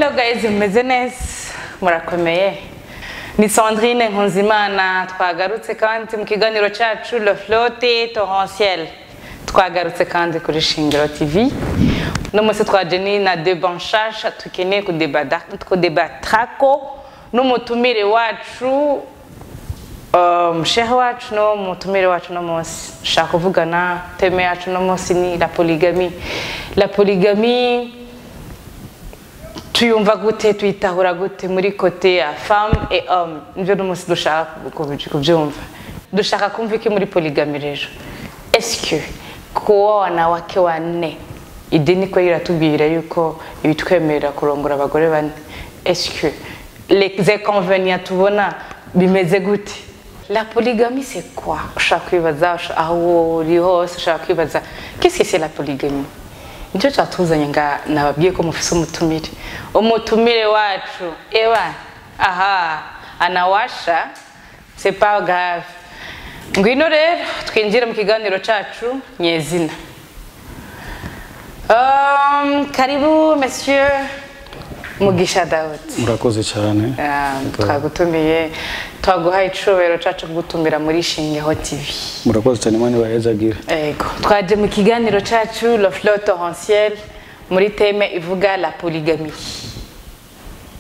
Hello guys, mumeze neza, murakomeye. Ni Sandrine Nkunzimana, twagarutse kandi mu kiganiro cyacu Le Flotte Torrentiel. Twagarutse kandi kuri Shingiro TV. No munsi twaje ni na débat nshasha tukeneye kudebatrako n'umutumire wacu, shehe wacu. No mutumire wacu no munsi nshaka kuvugana, thème yacu no munsi ni la polygamie. La polygamie tuyumva gute, tuyitahura gute muri côté ya femme et homme? Nivyo n'umunsi dushaka kubyumva. Dushaka kumva iki muri polygamie rero? Est-ce que kuoa wanawake wanne, idini ko iratubwira yuko ibitwemerera kurongora abagore bane? Est-ce que les inconvénients tubona bimeze gute? La polygamie, c'est quoi? Ushaka kwibaza aho uri hose, ushaka kwibaza qu'est-ce que c'est la polygamie. Nicyo cyatuzanye nga nababwiye ko mufise umutumire. Umutumire wacu, ewa aha anawasha, c'est pas grave. Ngwino rero twinjire mu kiganiro cacu nyezina. Karibu monsieur Mugisha Daud. Murakoze cyane. Twagutumiye, twaguhaye icubahiro cacu kugutumira muri Shingeho TV. Murakoze cyane, Imana ibahezagire. Ego, twaje mu kiganiro cacu Le Flot Torrentiel muri thème ivuga la polygamie.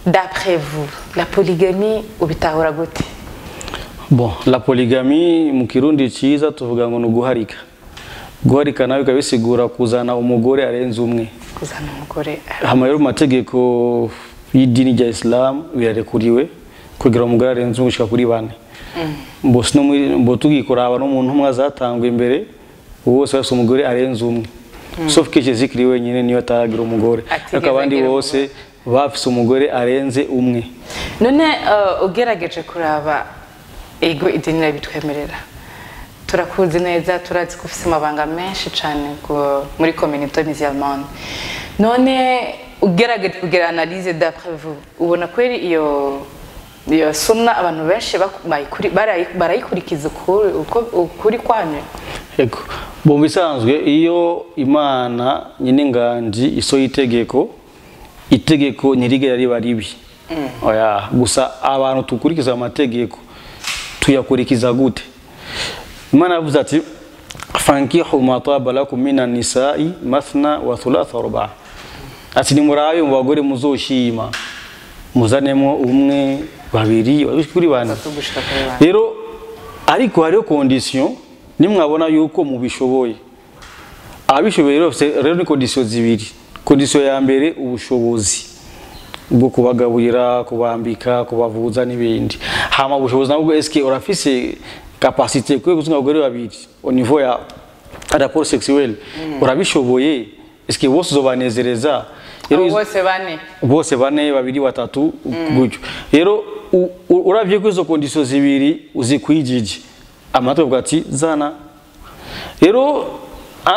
D'après vous, la polygamie ubitahura gute? Bon, la polygamie mu Kirundi cyiza tuvuga ngo ni uguharika. Guharika nawe bikabisigura kuzana umugore arenze umwe. Kuzana umugore. Hama rero mu mategeko y'idini rya Islam birarekuriwe kugira umugore arenze umwe gushika kuri bane. Mbo sino mbo tugikuraba no mu ntumwa zatangwa imbere, bose bafise umugore arenze umwe. Sauf que Jésus Christ wenyine niyo ataragira umugore. Atigeze Ariko abandi agira. bose bafise umugore arenze umwe. None ugerageje kuraba, ego, idini irabitwemerera, turakuzi neza, turazi ko ufise amabanga menshi cyane muri communauté musulmane. None ugerageje kugira analyse, d'après vous, ubona kweri iyo sunna abantu benshi barayikurikiza ukuri kwanyu? Ego. Mu bisanzwe, iyo Imana nyine nganji isohoye itegeko, itegeko ntirigera riba ribi. Oya, gusa abantu tukurikiza amategeko tuyakurikiza gute? Imana yavuze ati: "Fankihu ma taba lakum minan nisa'i mathna wa thulatha wa ruba'." Ati: "Nimurabe mu bagore muzoshima, muzanemo umwe, babiri, kuri bane." Batatu gushika kuri bane. Rero ariko hariho condition: nimwabona yuko mubishoboye. Abishoboye rero rero ni condition zibiri. Condition ya mbere, ubushobozi bwo kubagaburira, kubambika, kubavuza n'ibindi. Hama ubushobozi nabwo, eske urafise capacité kwe gutunga abagore babiri au niveau ya rapport sexuel? Urabishoboye? Eske bose uzobanezereza? Rero Abo bose bane? Bose bane, babiri, batatu, gutyo. Rero uravye ko izo condition zibiri uzikwijije, amategeko avuga ati: "Zana." Rero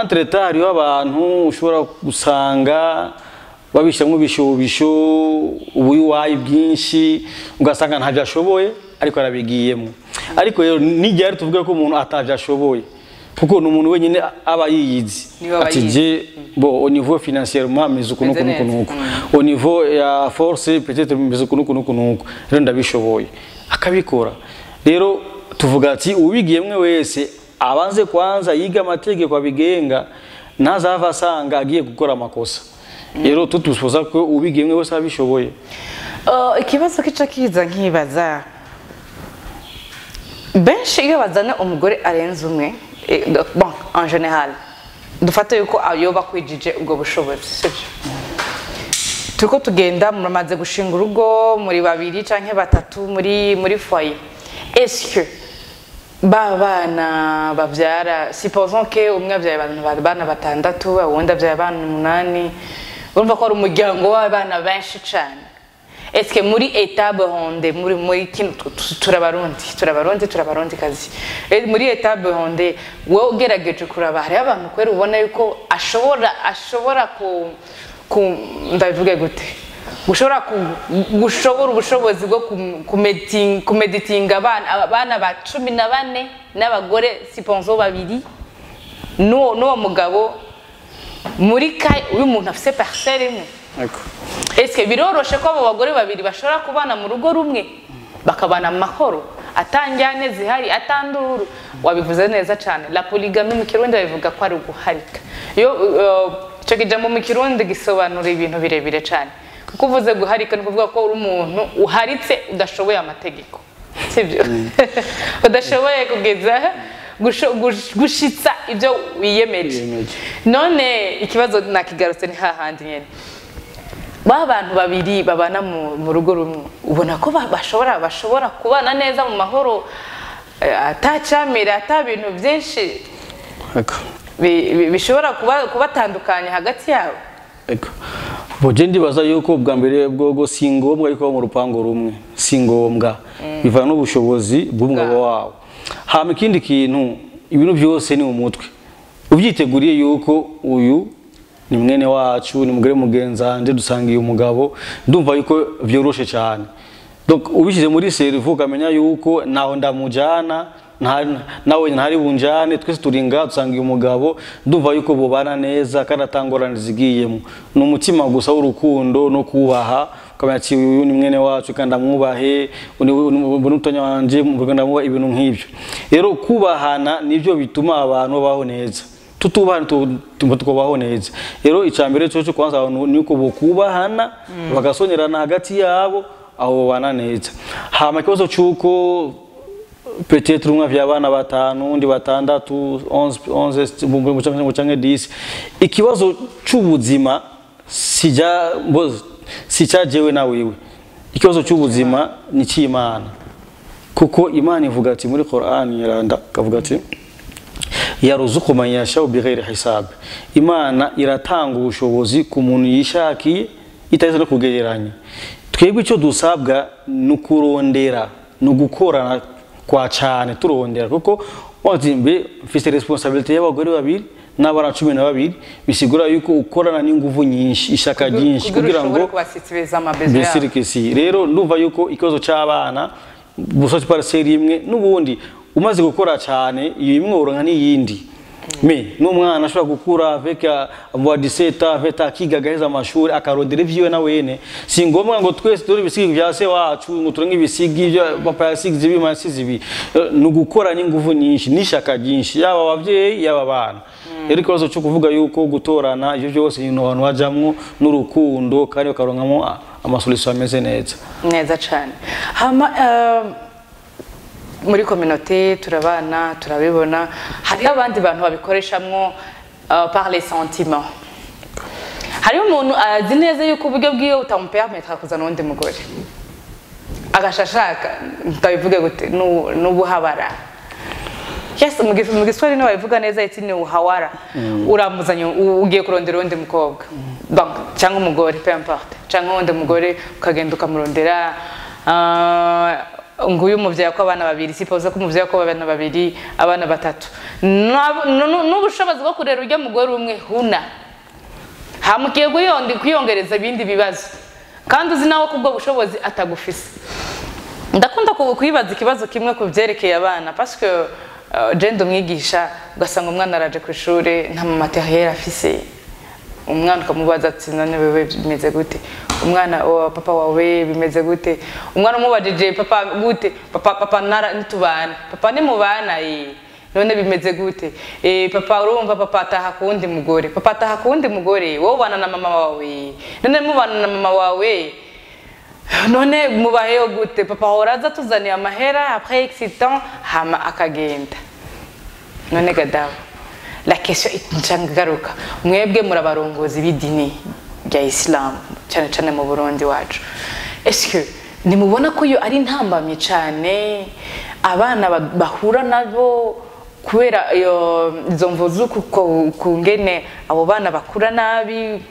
entre temps hariho abantu ushobora gusanga babishyiramo ibishobisho, ubuyuwayi bwinshi, ugasanga ntabyo ashoboye ariko arabigiyemo. Ariko rero n'igihe tuvuga ko umuntu atabyo ashoboye, kuko ni umuntu wenyine aba yiyizi. Niwe aba Ati: yiyizi. "Je, bon, au niveau financièrement meze uku nuku Meze nuku neza. nuku, au niveau ya force peut-être meze uku nuku nuku nuku, rero ndabishoboye," akabikora. Rero tuvuga ati ubigiyemwe wese abanze kwanza yiga amategeko abigenga, ntazava asanga agiye gukora amakosa. Rero tutusupoza ko ubigiyemwe wese abishoboye. Ikibazo kica kiza nkibaza, benshi iyo bazana umugore arenze umwe, bon, en général dufate yuko ayoba kwijije ubwo bushobozi, sibyo? Turiko tugenda, muramaze gushinga urugo muri babiri canke batatu muri foyer. Est-ce que ba bana bavyara, supposons que umwe avyaye abana batandatu, uwundi avyaye abana umunani, urumva ko ari umuryango w'abana benshi cane. Est-ce que muri état Burundi, muri kino turabarundi, turabarundi, turabarundi kazi, muri état Burundi, wowe ugerageje kuraba, hariho abantu kwera ubona yuko ashobora ku ndabivuge gute, gushobora gushobora ubushobozi bwo kumeditinga abana ba 14 n'abagore supposons babiri n'uwo mugabo muri ka uyu muntu afise parcelle imwe? Ego. Eske biroroshe ko abo bagore babiri bashobora kubana mu rugo rumwe, bakabana mu mahoro, atanjyane zihari, atanduru? Wabivuze neza cyane, la polygamie mu Kirundi babivuga ko ari uguharika. Iyo icyo kijambo mu Kirundi gisobanura ibintu birebire cyane, kuko uvuze guharika ni ukuvuga ko uri umuntu uharitse, udashoboye amategeko, sibyo? Udashoboye kugeza gushitsa ibyo wiyemeje. Wiyemeje. None ikibazo nakigarutse, ni hahandi nyene, ba bantu babiri babana mu rugo rumwe, ubona ko bashobora kubana neza mu mahoro, atacamira, ata bintu byinshi bishobora kubatandukanya hagati yabo? Ego. Bo je ndibaza yuko bwa mbere bwogo si ngombwa yuko baba mu rupango rumwe, si ngombwa, bivana n'ubushobozi bw'umugabo wawe. Hama ikindi kintu, ibintu byose ni umutwe. Ubyiteguriye yuko uyu ni mwene wacu, ni mugore mugenzanje, dusangiye umugabo, ndumva yuko vyoroshe cyane. Donc ubishyize muri cerveau, ukamenya yuko naho ndamujana nawe ntari bunjane, twese turi ngaha dusangiye umugabo, ndumva yuko bubana neza kandi atangorane zigiyemo. Ni umutima gusa w'urukundo no kubaha, ukamenya ati uyu ni mwene wacu kandi amwubahe, uyu ni mutonya wanje ndamubaha, ibintu nk'ibyo. Rero kubahana nibyo bituma abantu babaho neza. Tutubahana tukabaho neza. Rero icya mbere cyo kwanza abantu ni uko bokubahana, bagasonyerana hagati yabo, aho babana neza. Hama ikibazo cy'uko peut-être umwe avya abana batanu, undi batandatu, 11 11 canke 10, ikibazo c'ubuzima sijya si cyajewe na wewe, ikibazo cy'ubuzima ni cy'Imana, kuko Imana ivuga ati muri Qur'an iranda kavuga ati yaruzuku man yashau bighairi hisab. Imana iratanga ubushobozi ku muntu yishakiye itaze no kugereranya. Twebwe icyo dusabwa ni ukurondera, ni ugukorana kwa cyane turondera, kuko wazi mbe mfise responsabilité y'abagore babiri n'abana 12, bisigura yuko ukorana n'inguvu nyinshi, ishaka ryinshi kugira ngo kubasitsibeza amabezo yabo. Bien que si. Rero ndumva yuko ikibazo c'abana busoci parcelle imwe, n'ubundi umaze gukora cyane iyo imwe uronka n'iyindi. Mais n'umwana ashobora gukura avec avoir 17 ans, 20 ans, akiga agaheza amashuri, akarondera ivyiwe na wene. Si ngombwa ngo twese turi ibisigi vya se wacu, ngo turonke ibisigi vya papa yasize ibi, mama yasize ibi. Ni ugukora n'inguvu nyinshi n'ishaka ryinshi, yaba abavyeyi yaba abana. Rero ikibazo cyo kuvuga yuko gutorana, ivyo byose ni abantu bajamwo n'urukundo kandi bakaronkamo amasolution ameze neza. Neza cyane. Hama muri communauté turabana, turabibona, hariho abandi bantu babikoreshamwo par les sentiments. Hariho umuntu azi neza yuko uburyo bwiwe butamupermettra kuzana uwundi mugore, agashashaka, ndabivuge gute, n'ubuhabara. Yes, mu Giswahili niho babivuga neza, iti ni uhawara. Uramuzanye, ugiye kurondera uwundi mukobwa. Donc cyangwa umugore, peu importe, cyangwa uwundi mugore, ukagenda ukamurondera, nguyu umuvyeyi ko abana babiri, suppose ko umuvyeyi ko abana babiri, abana batatu, n'ubushobozi bwo kurera urya mugore umwe huna, hamukiye kwiyongereza ibindi bibazo, kandi uzi nawe ko ubwo bushobozi atagufise. Ndakunda kwibaza ikibazo kimwe ku byerekeye abana, parce que je ndi umwigisha, ugasanga umwana araje ku ishure nta matériel afise. Umwana ukamubaza ati none wewe bimeze gute? Umwana wa papa wawe bimeze gute? Umwana umubajije papa gute, papa nara nitubana, papa nimubana, none bimeze gute? Papa urumva, papa ataha kuwundi mugore, papa ataha kuwundi mugore, wowe ubana na mama wawe, none mubana na mama wawe, none mubaheyo gute? Papa ahora aza atuzaniye amahera après excitant, hama akagenda. None gadawa, la question ncagaruka, mwebwe murabarongozi b'idini rya Islam, cyane cyane mu Burundi wacu, est-ce que nimubona ko yo ari intambamyi cyane abana bahura nabo kubera iyo izo mvo z'uko kungene abo bana bakura nabi?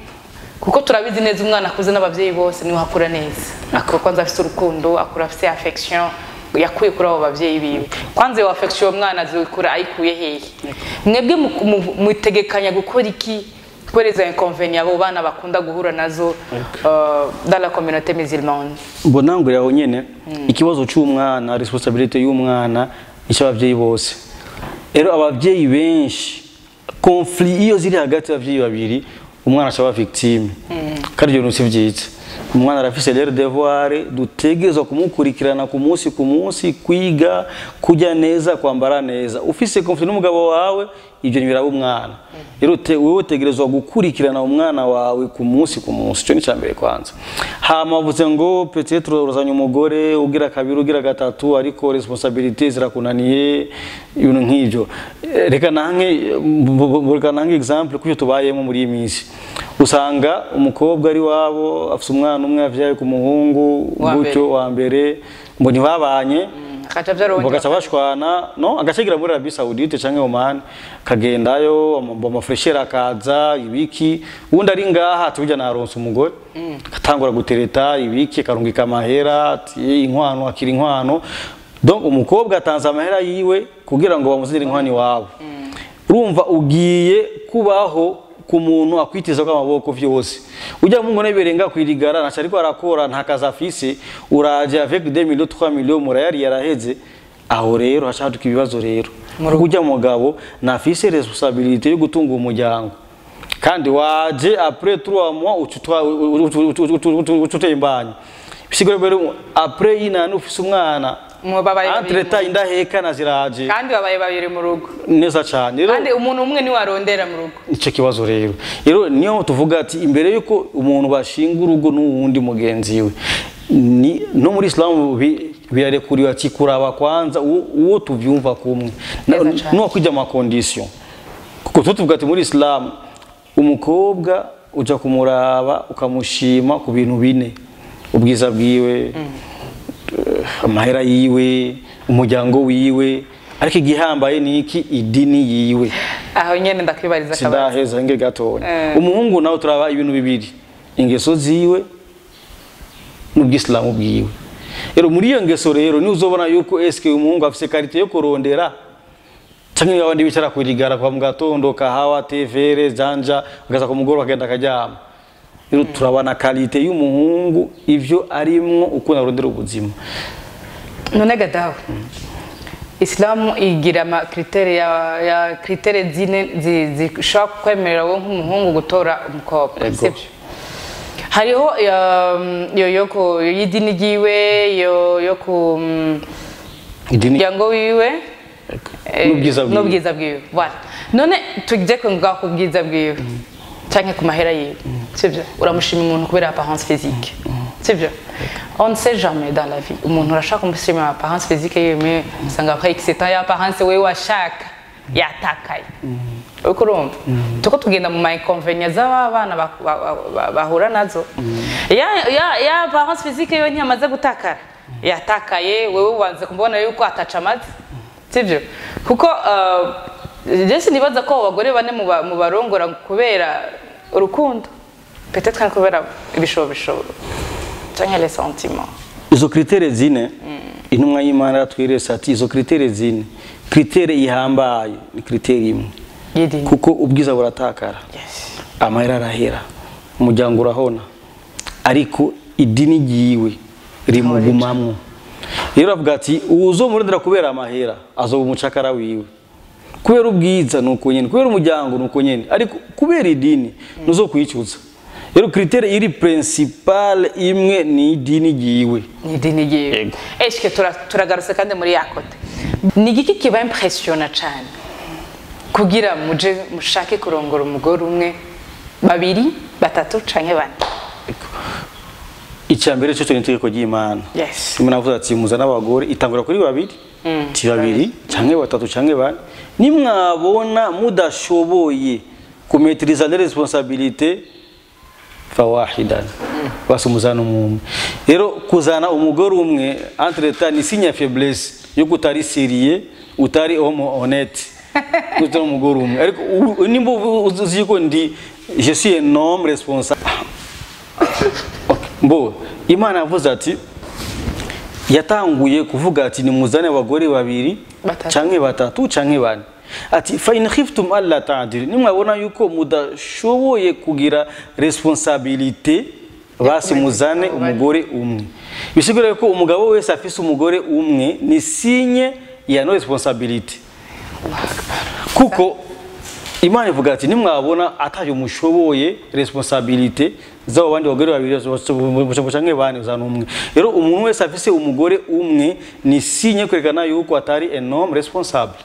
Kuko turabizi neza, umwana akuze n'abavyeyi bose niwe akura neza, akura kwanza afise urukundo, akura afise affection yakuye kuri abo bavyeyi biwe. Kwanza iyo affection uwo mwana azikura ayikuye hehe? Mwebwe mutegekanya gukora iki kubera izo inconvénients abo bana bakunda guhura nazo dans la communauté musulmane? Mbona ngo yaho nyene ikibazo c'umwana, responsabilité y'umwana ni cy'abavyeyi bose. Rero abavyeyi benshi, conflit iyo ziri hagati y'abavyeyi babiri, umwana ashaba victime, kandi ibyo si vyiza. Umwana arafise rero devoir, dutegerezwa kumukurikirana ku munsi ku munsi, kwiga, kurya neza, kwambara neza. Ufise conflit n'umugabo wawe, ibyo ntibiraba umwana. Rero wewe utegerezwa gukurikirana umwana wawe ku munsi ku munsi. Ico ni cambere kwanza. Hama uvuze ngo peut-être uruzanye umugore ugira kabiri, ugira gatatu, ariko responsabilité zirakunaniye, ibintu nk'ivyo. Reka nange exemple kuyo tubayemo muri iyi minsi. Usanga umukobwa ari wabo afise umwana umwe avyaye ku muhungu gutyo wa mbere, ngo ntibabanye, akaca avyara uwundi, bagaca bashwana, no agacigira muri Arabie Saoudite canke Oman, kagendayo amafreshera akaza ibiki, ubundi ari ngaha ati burya naronse umugore, atangura gutereta ibiki, akarungika amahera, ati inkwano, akira inkwano. Donc umukobwa atanze amahera yiwe kugira ngo bamuzanire inkwano iwabo. Urumva ugiye kubaho ku muntu akwitiza ko amaboko vyose. Ujya mu ngone birenga kwirigara, ntaco ariko arakora, nta kazi afise, uraje avec 2 millions, 3 millions, murayari yaraheze. Aho rero hashaduka ibibazo rero, kuko ujya mugabo nafise responsabilité yo gutunga umuryango, kandi waje après 3 mois ucutembanya, bisigura rero après inani ufise umwana. Mu babaye babiri. Entre temps indahekana ziraje. Kandi babaye babiri mu rugo. Neza cyane rero. Kandi umuntu umwe niwe arondera mu rugo. Icyo kibazo rero niyo tuvuga ati imbere yuko umuntu bashinga urugo n'uwundi mugenzi we, ni no muri Islam birarekuriwe ati kuraba kwanza uwo tuvyumva kumwe. Neza cane. No kwijya ama condition, kuko tuvuga ati muri Islam umukobwa uja kumuraba ukamushima ku bintu bine: ubwiza bwiwe, amahera yiwe, umuryango wiwe, ariko igihambaye ni iki? Idini yiwe. Aho nyene ndakwibariza akabazo. Sindaheza, nge gatonya. Umuhungu nawe turaba ibintu bibiri: ingeso ziwe n'ubwisilamu bwiwe. Rero muri iyo ngeso rero ni uzobona yuko eske umuhungu afise qualité yo kurondera, canke abandi bicara kwirigara kwa mu gatondo, kahawa, tevere janja, bakaza ku mugoroba akagenda akaryama. Rero turabana qualité y'umuhungu, ivyo arimwo, ukuntu arondera ubuzima. None gadawe, Isilamu igira ama critères ya critères zine zishobora kwemerera wowe nk'umuhungu gutora umukobwa? Ego. Sibyo? Hariho yo ku y'idini ryiwe, yo ku idini muryango wiwe, n'ubwiza bwiwe. N'ubwiza bwiwe, voilà. None tujye ku ngaho ku bwiza bwiwe canke ku mahera yiwe, sibyo? Uramushima umuntu kubera apparence physique, sibyo? On ne sait jamais dans la vie. Umuntu urashaka kumushima apparence physique yiwe, mais usanga après x temps ya apparence wewe washaka yatakaye. Uriko urumva tuko tugenda mu ma inconvénients z'aba bana bahura nazo. Ya apparence physique yiwe ntiyamaze gutakara, yatakaye, wewe ubanze kubona yuko ataca amazi, sibyo? Kuko je sinibaza ko abagore bane mu barongora kubera urukundo, peut-être kubera ibishobisho canke les sentiments. Izo critères zine, intumwa y'Imana yaratweretse ati izo critères zine, critère ihambaye ni critère imwe. Y'idini. Kuko ubwiza buratakara, amahera arahera, umuryango urahona, ariko idini ryiwe rimugumamwo. Rero avuga ati uwuzomurondera kubera amahera azoba umucakara wiwe, kubera ubwiza nuko nyene, kubera umuryango nuko nyene, ariko kubera idini ntuzokwicuza. Rero critère iri principale imwe ni idini ryiwe. Ni idini ryiwe. Yego. Eske turagarutse kandi muri ya côté, ni igiki kiba impressionna cane kugira muje mushake kurongora umugore umwe, babiri, batatu canke bane? Icya mbere cyo ni itegeko ry'Imana. Imana avuze ati muzane abagore, itangura kuri babiri, ti babiri canke batatu canke bane, nimwabona mudashoboye kumaîtriser les responsabilités, fawahidan, basi muzana umwe. Rero kuzana umugore umwe entre temps ni signe ya faiblesse, yuko utari sérieux, utari homme honnête kuzana umugore umwe. Ariko nimba uzi yuko ndi je suis un homme responsable. Okay. Mbo Imana yavuze ati, yatanguye kuvuga ati nimuzane abagore babiri Batatu. Canke batatu canke bane, ati fa in khiftum alla ta'dilu, nimwabona yuko mudashoboye kugira responsabilité, basi muzane umugore umwe. Bisigura ko umugabo wese afise umugore umwe ni signe ya non responsabilité, kuko Imana ivuga ati nimwabona atayo mushoboye responsabilité z'abo bandi bagore babiri canke bane, uzana umwe. Rero umuntu wese afise umugore umwe ni signe kwerekana yuko atari un homme responsable,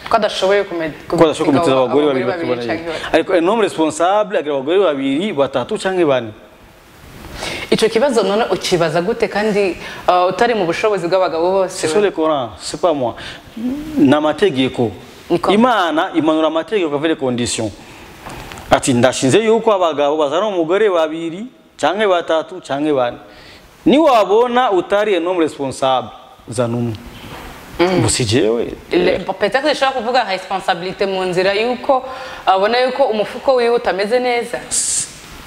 ko adashoboye ko adashoboye kumeteza abagore babiri batubona. Ariko un homme responsable agira abagore babiri, batatu canke bane. Ico kibazo none ukibaza gute kandi utari mu bushobozi bw'abagabo bose? C'est le Coran, c'est pas moi. N'amategeko. Imana imanura amategeko avec les conditions. Ati ndashinze yuko abagabo bazana umugore babiri canke batatu canke bane. Ni wabona utari un homme responsable, zana umwe. Gusa jewe Peut-être ushobora kuvuga responsabilité mu nzira yuko abona yuko umufuko wiwe utameze neza.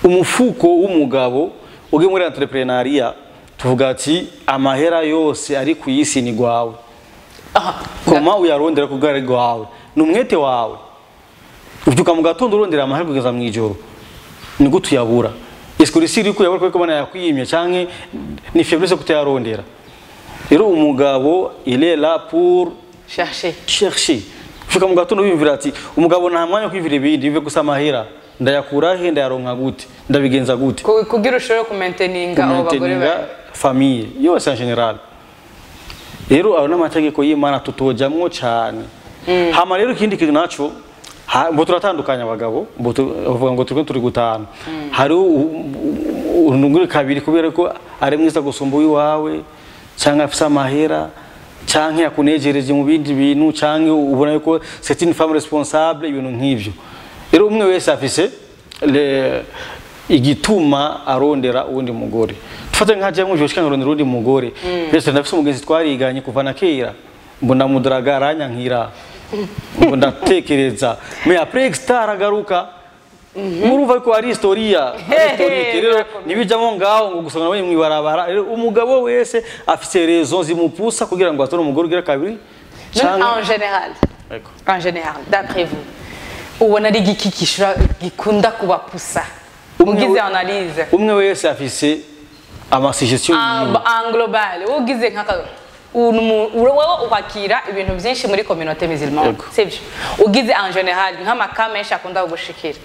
Umufuko w'umugabo ugiye muri entrepreneuriat, tuvuga ati amahera yose ari ku isi ni gwawe. Koma uyarondera ku bwari gwawe, ni umwete wawe. Uvyuka mu gatondo urondera amahera kugeza mu ijoro, ni gute uyabura? Est-ce que uri kuyabura kuko Imana yakwimye canke ni faiblesse kutayarondera? Rero umugabo il est là pour chercher. Chercher. Uvyuka mu gatondo wiyumvira ati umugabo nta mwanya wo kwiyumvira ibindi, bive gusa amahera ndayakura he, ndayaronka gute, ndabigenza gute, kugira ushobore kumainteninga abo bagore kumainteninga famille yose en général. Rero ayo n'amategeko y'Imana tutojamwo cyane. Hama rero ikindi kintu naco, mbo turatandukanya abagabo, mbo bavuga ngo turiko turi gutana. Hari urunugure kabiri kubera ko ari mwiza gusumba uwiwawe, canke afise amahera, canke yakunejereje mu bindi bintu, canke ubona yuko c'est une femme responsable, ibintu nk'ivyo. Rero umwe wese afise igituma arondera uwundi mugore. Tufate nka jewe mujye nkarondera uwundi mugore. Mbese ndafise umugenzi twariganye kuva na kera, mbona mudaraga aranyankira, ngo ndatekereza, mais après extra aragaruka. Murumva ko ari historia, ari historique. Rero nibijamo ngaho ngo gusanga nawe mwibarabara. Rero umugabo wese afise raison zimupusa kugira ngo atore umugore ugira kabiri. None en général, Ego. en général, d'après vous, ubona ari igiki gishobora gikunda kubapusa Umwe ugize analyse? Umwe wese afise amasuggestion yiwe. En global, ugize nk'aka wowe ukwakira ibintu byinshi muri communauté musulmane, Yego. sibyo? Ugize en général nk'amaka menshi akunda kugushikira.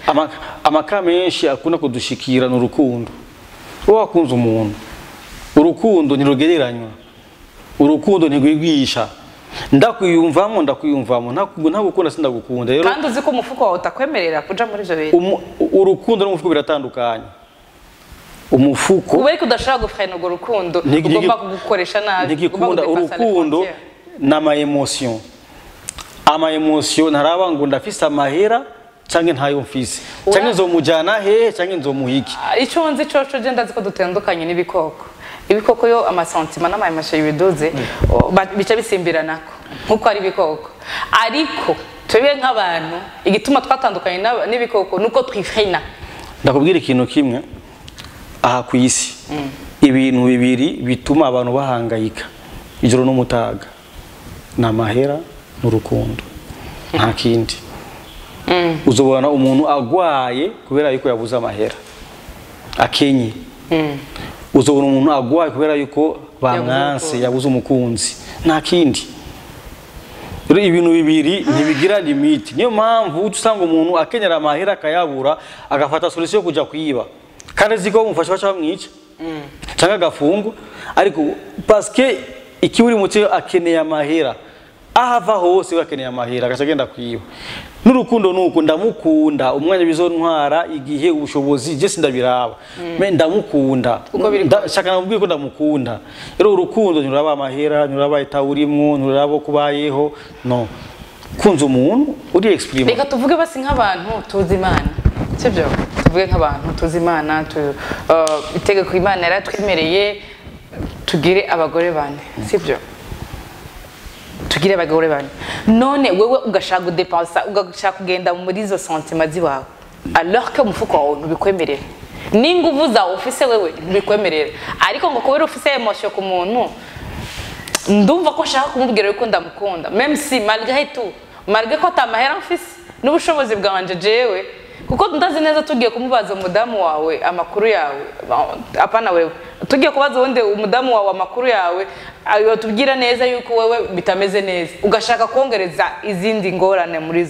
Amaka menshi akunda kudushikira ni urukundo. Uwo wakunze umuntu, urukundo ntirugereranywa, urukundo ntirwigwisha. Ndakwiyumvamo, ndakwiyumvamo, ntagukunda sindagukunda. Rero kandi uzi ko umufuko wawe utakwemerera kuja muri ivyo bintu. Urukundo n'umufuko biratandukanye. Umufuko Kubera ko udashobora gufrena urwo rukundo, ugomba kugukoresha nabi, ntigikunda. ugomba kudepasa les Urukundo frontières. n'ama émotion, ama émotion ntaraba ngo ndafise amahera canke ntayo mfise, canke nzomujana hehe, canke nzomuha iki. Icyo nzi coco, je ndazi ko dutandukanye n'ibikoko. Ibikoko yo amasentiments n'ama émotions biduze bica bisimbiranako nkuko ari ibikoko. Ariko twebwe nk'abantu, igituma twatandukanye n'ibikoko nuko twifrena. Ndakubwira ikintu kimwe: aha ku isi ibintu bibiri bituma abantu bahangayika ijoro n'umutaga ni amahera n'urukundo, nta kindi. Uzobona umuntu agwaye kubera yuko yabuze amahera, akenye. Uzobona umuntu agwaye kubera yuko bamwanse, yabuze umukunzi, nta kindi. Rero ibintu bibiri ntibigira limite. Niyo mpamvu uca usanga umuntu akenyera amahera akayabura, agafata solution yo kuja kwiba, kandi azi ko bamufasha baca bamwica cyangwa agafungwa. Ariko parce que ikiwuri mutima akeneye amahera, aho ava hose we akeneye amahera, agaca agenda kwiba. N'urukundo nuko: ndamukunda, umwanya bizontwara, igihe, ubushobozi, je sindabiraba, mais ndamukunda. Uko biri. Shaka namubwiye ko ndamukunda. Rero urukundo ntiruraba amahera, ntiruraba itawurimwo, ntiruraba kubayeho. No kunza umuntu uri exprime. Reka tuvuge basi nk'abantu tuzi Imana, sibyo? Tuvuge nk'abantu tuzi Imana, itegeko Imana yaratwemereye tugire abagore bane, sibyo? Tugire abagore bane. None wewe ugashaka kudepensa, ugashaka kugenda muri izo sentiments ziwawe, alors que umufuko wawe ntubikwemerera, n'inguvu zawe ufise wewe ntibikwemerera, ariko ngo kubera ufise émotion ku muntu, ndumva ko nshaka kumubwira yuko ndamukunda, même si malgré tout, malgré ko atamahera mfise n'ubushobozi bwanje jewe. Kuko ndazi neza tugiye kumubaza umudamu wawe amakuru yawe, apana wewe, tugiye kubaza uwundi umudamu wawe amakuru yawe, ayo tubwira neza yuko wewe bitameze neza, ugashaka kongereza izindi ngorane muri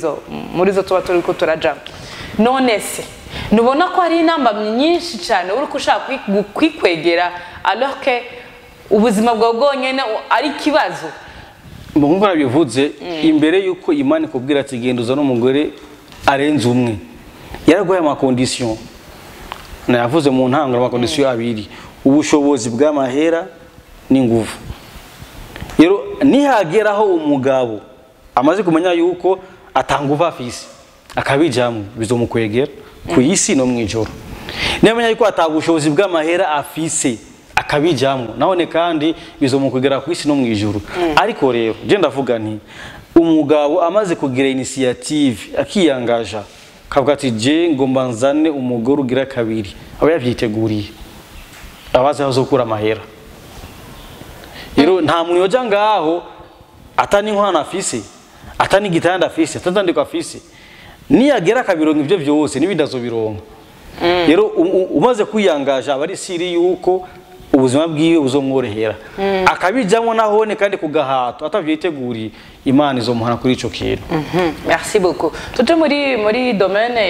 zo tuba turi ko turaja. None se nubona ko hari inamba nyinshi cyane uri kushaka kwikwegera, alors que ubuzima bwawe bwonyene ari ikibazo? Nkuko nabivuze imbere, yuko Imana ikubwira ati genda uzane umugore arenze umwe, yaraguhaye ama conditions. Nayavuze mu ntango, ama conditions abiri: ubushobozi bw'amahera n'inguvu. Rero nihageraho umugabo amaze kumenya yuko atanguva afise, akabijamwo, bizomukwegera ku isi no mw'ijoro. Niyamenya yuko atabushobozi bw'amahera afise, akabijamwo nahone, kandi bizomukwegera ku isi no mw'ijoro. Ariko rero je ndavuga nti umugabo amaze kugira initiative, akiyangaja, kavuga ati je ngomba nzane umugore ugira kabiri, aba yavyiteguriye, abazi aho azokura amahera. Rero nta muntu yoja ngaho atani inkwano afise, atani igitanda afise, atandiko afise. Niyagera akabironka ivyo vyose, n'ibindi azobironka. Rero umaze kwiyangaja, aba ari sûr yuko ubuzima bwiwe buzomworohera. Akabijamwo nahone kandi ku gahato atavyiteguriye, Imana izomuhana kuri ico kintu. Merci beaucoup. Tuje muri domaine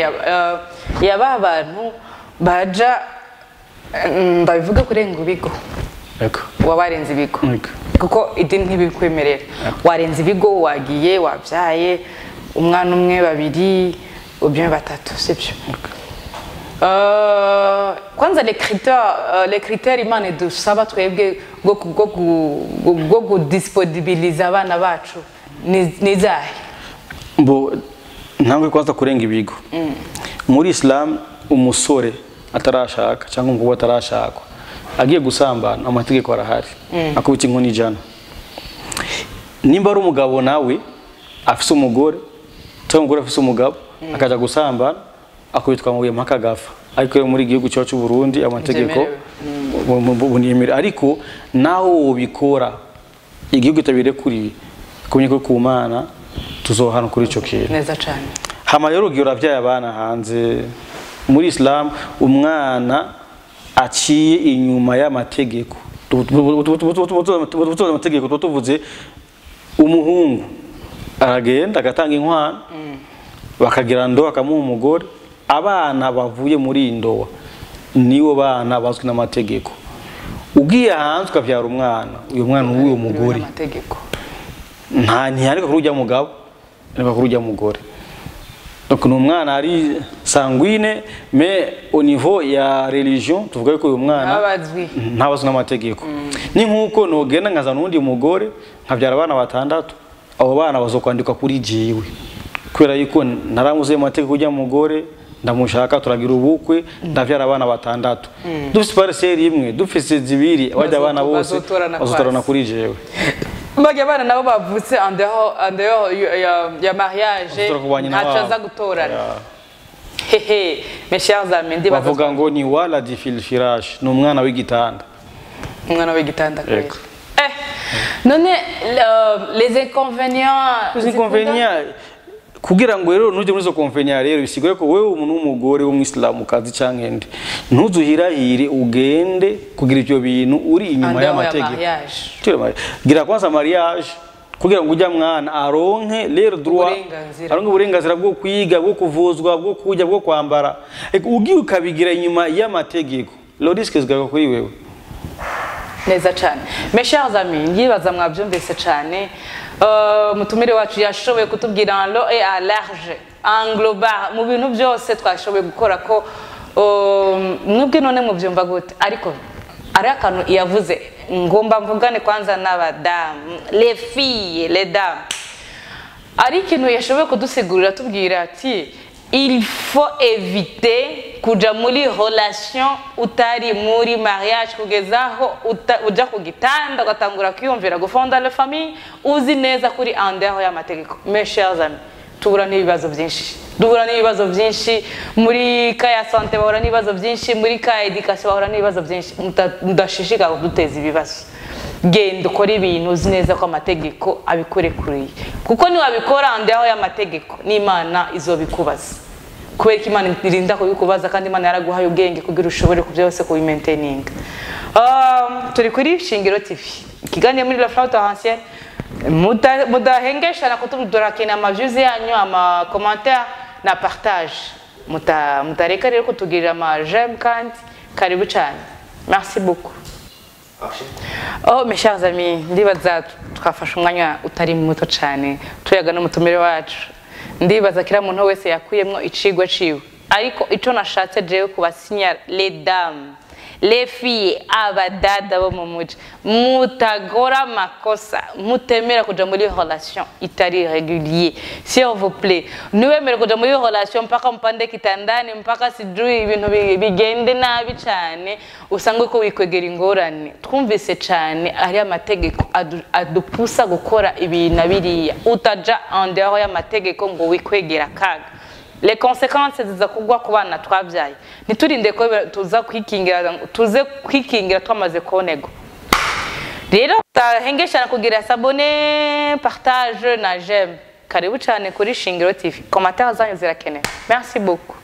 ya ba bantu baja, ndabivuga kurenga ibigo. Waba warenze ibigo. Kuko idini ntibikwemerera. Warenze ibigo, wagiye wabyaye umwana umwe, babiri ou bien batatu, sibyo? Kwanza les critères Imana idusaba twebwe bwo kudisponibiliza abana bacu ni izahe? Mbo ntangwe kwanza kurenga ibigo. Muri Islam, umusore atarashaka cyangwa umukobwa atarashakwa agiye gusambana, amategeko arahari, akubita inkoni 100. Nimba ari umugabo nawe afise umugore cyangwa umugore afise umugabo akaja gusambana, akubitwa amabuye mpaka agapfa. Ariko rero muri igihugu cyacu cy'u Burundi amategeko buniyemera, ariko naho wobikora igihugu itabirekuriye, kumenya ko ku Mana tuzohana kuri ico kintu. Neza cyane. Hama rero ugiye uravyaye abana hanze, muri Islam umwana aciye inyuma y'amategeko, tuvuze amategeko, tuba tuvuze umuhungu aragenda agatanga inkwano, bakagira ndoa, bakamuha umugore. Abana bavuye muri iyi ndoa nibo bana bazwi n'amategeko. Ugiye hanze ukavyara umwana, uyu mwana w'uwo mugore Amategeko. nta ntiyandika kuri ujya mugabo, yandika kuri ujya mugore. Donc ni umwana ari sanguine, mais au niveau ya religion tuvuga ko uyu mwana Ntabazwi. ntabazwi n'amategeko. Ni nkuko nogenda nkazana uwundi mugore nkabyara abana batandatu, abo bana bazokwandikwa kuri jewe, kubera yuko naramuze mu mategeko ujya mugore, ndamushaka, turagira ubukwe, ndavyara abana batandatu. Dufise parcelle imwe, dufise zibiri, bajya abana bose Bazotorana bazotorana kwasi. kuri jewe. Mbega abana nabo bavutse en dehors ya mariage, Bazotora ku ba nyina ntaco wabo. aza gutorana. Ya. Hehe, mes chers amis, ndibaza Bavuga ngo ni waladi fil firash, ni umwana w'igitanda. Umwana w'igitanda kweli. Yego. None les inconvénients? Les inconvénients, kugira ngo rero ntujye muri izo inconvénients, rero bisigaye ko wewe umuntu w'umugore w'umwisilamukazi canke nde, ntuzuhirahire ugende kugira ivyo bintu uri inyuma En dehors ya y'amategeko. mariage. Gira kwanza mariage kugira ngo ujya mwana aronke rero droit, Uburenganzira. aronke uburenganzira bwo kwiga, bwo kuvuzwa, bwo kurya, bwo kwambara. Eko, ugiye ukabigira inyuma y'amategeko, le risque zigaruka kuri wewe. Neza cyane. Mes chers amis, ndibaza mwabyumvise cyane. Mutumire wacu yashoboye kutubwira en long et à large, en global, mu bintu byose twashoboye gukora ko mwebwe none mubyumva gute? Ariko ari akantu yavuze ngomba mvugane kwanza n'abadamu, les filles, les dames. Ari ikintu yashoboye kudusigurira, tubwira ati il faut éviter kuja muri relation utari muri mariage, kugeza aho uja ku gitanda ugatangura kwiyumvira gufonda la famille uzi neza kuri en dehors y'amategeko. Mes chers amis, duhura n'ibibazo byinshi, duhura n'ibibazo byinshi muri cas ya santé, bahura n'ibibazo byinshi muri cas ya éducation, bahura n'ibibazo byinshi. Mudashishikara kuduteza ibibazo. Genda ukore ibintu uzi neza ko amategeko abikurekuriye, kuko niwabikora en dehors y'amategeko n'Imana izobikubaza. Kubera ko Imana irinda kubikubaza, kandi Imana yaraguhaye ubwenge kugira ushobore ku byose kubimaintaininga. Turi kuri Shingiro TV, ikiganiro muri La Fleur Torrentielle. Mudahengeshana kutudura ama views yanyu, ama commentaire na partage. Mutareka rero kutugirira ama j'aime, kandi karibu cyane. Merci beaucoup. Oh, mes chers amis, ndibaza twafashe umwanya utari muto cyane tuyaga n'umutumire wacu. Ndibaza kila muntu wese yakuyemwo icigwa ciwe, ariko ico nashatse jewe kubasinya, les dames, les filles, abadada bo mu muji, mutagora amakosa, mutemera kuja muri relation itari régulier, s'il vous plaît. Niwemere kuja muri relation mpaka mpande kitandani, mpaka sijui ibintu bigende nabi cyane, usanga uko wikwegera ingorane. Twumvise cyane ari amategeko adupusa gukora ibi na biriya. Utaja en dehors y'amategeko ngo wikwegera akaga, les conséquences ziza kugwa ku bana twabyaye. Ntiturinde ko tuza kwikingira, tuze kwikingira twamaze kubonegwa. Rero utahengeshana kugira s'abonner, partage na j'aime. Karibu cyane kuri Shingiro TV. Commentaire zanyu zirakenewe. Merci beaucoup.